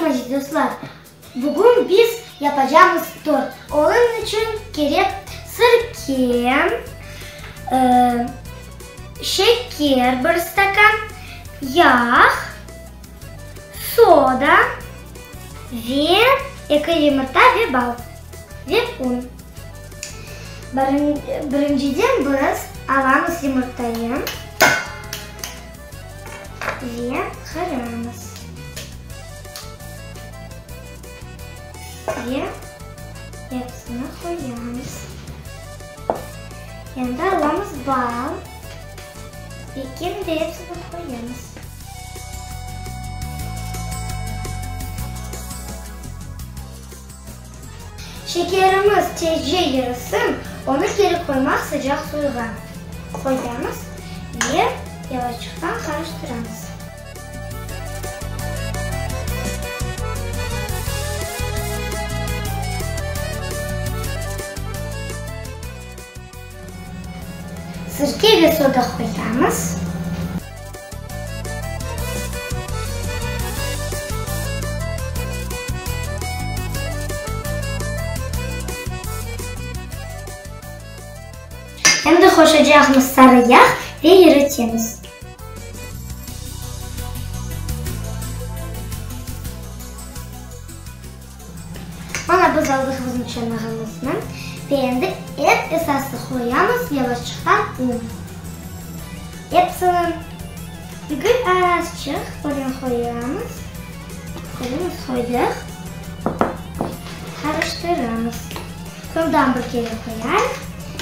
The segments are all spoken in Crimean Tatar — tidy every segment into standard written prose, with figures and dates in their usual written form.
Selâm aziz dostlar! Bugün biz yapacamız tort. Onıñ içün kerek sirke, şeker bir stakan, yağ, soda ve eki yımırta ve bal ve un. Birinciden biz alamız yımırtayı. Ve qıramız. Ve epsini qoyamız. Endi alamız bal. Ve kene de epsini qoyamız. Şekerimiz tezce erisin, onı keri qoymaq sıcaq suyğa qoyamız ve yavaşçıqtan qarıştıramız. Sirke ve soda qoyamız. Endi qoşacaqmız sarı yağ ve iritemiz. Mana biz aldıq bizim çanağımıznı ve endi eñ esası qoyamız yavaşçıqtan un. Epsini degil azçıq böyle qoyamız. Qoyamız, qoydıq. Qarıştıramız. Soñdan bir kere qoyayıq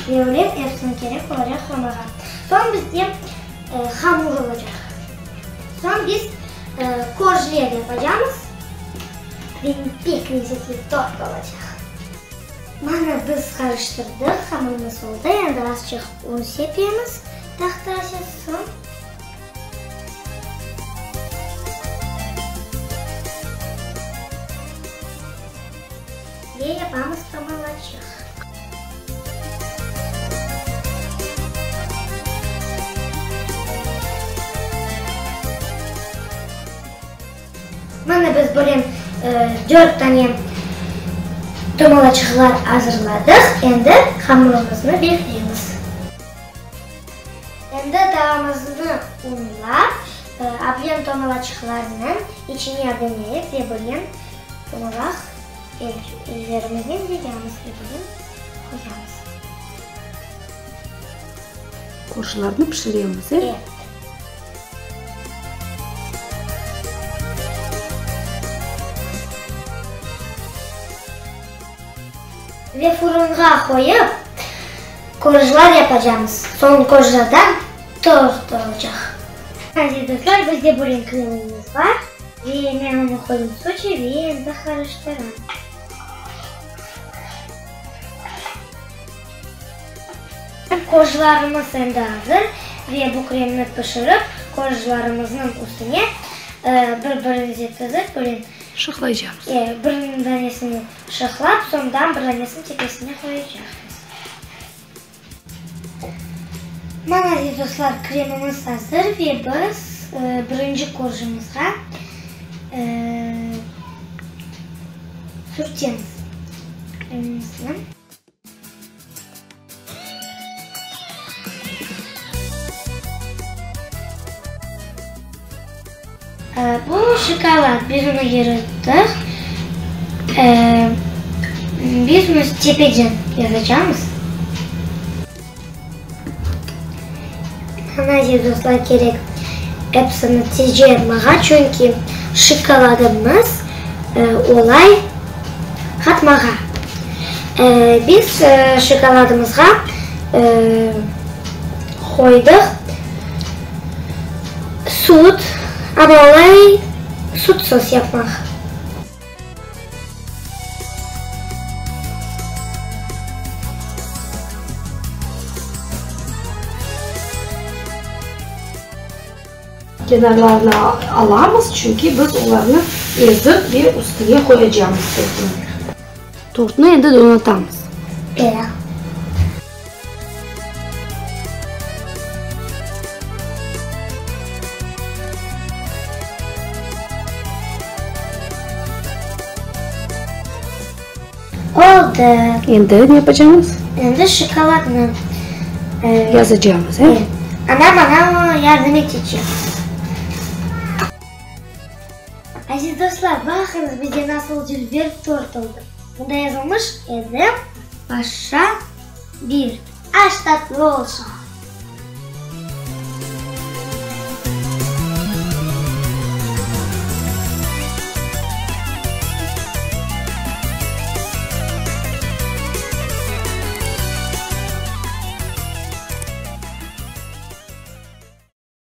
ve öyle epsini kerek olacaq qoymağa. Soñ bizde hamur olacaq. Soñ biz korjler yapacamız. Ve pek lezetli tort olacaq. Mana biz qarıştırdıq, hamurımız oldı. Endi azçıq un sepemiz tahtaca, soñ. Ve yapamız tomalaçıq. Mana biz böyle dört tane tomalaçıqlar azırladıq, endi hamurımıznı bekleymiz. Endi tavamıznı unlap, ablen tomalaçıqlarnı içine ableneyik ve böyle tomalaq ellerimiznen yayamız ve böyle qoyamız. Korjlarnı pişiremiz, e? Evet. Ve fırınğa qoyıp, korjlar yapacamız. Soñ korjlardan tort olacaq. Aziz dostlar, bizde bugün kremimiz bar. Ve men onı qoydım suçi ve endi qarıştıram. Korjlarımız endi azır ve bu kremni pişirip, korjlarımıznıñ üstüne bir-birimize tizip, böyle Şıqlaycamız. Bir danesini şıqlap, soñdan bir danesini tepesine qoyacaqmız. Mana, aziz dostlar, kremimiz azır ve biz birinci korjımızğa sürtemiz kremimizni. Bu şokolad, biz onı yırttıq. Biz onı tepeden yazacağımız. Mana, aziz dostlar, kerek epsini tezce yapmağa, çünki şokoladımız olay qatmağa. Biz şokoladımızğa qoydıq süt, amma olay sütsüz yapmaq. Kenarlarını alamız, çünki biz olarnı ezip ve üstüne qoyacamız tortnıñ. Tortnı endi donatamız. E. Oldı. Endi ne yapacağımız? Endi şokoladnı yazacağımız, e? Anam maña yardım etecek. Aziz dostlar, baqıñız, bizde nasıl dülber tort oldı. Mında yazılmış, Edem Paşa bir. Aş tatlı olsun!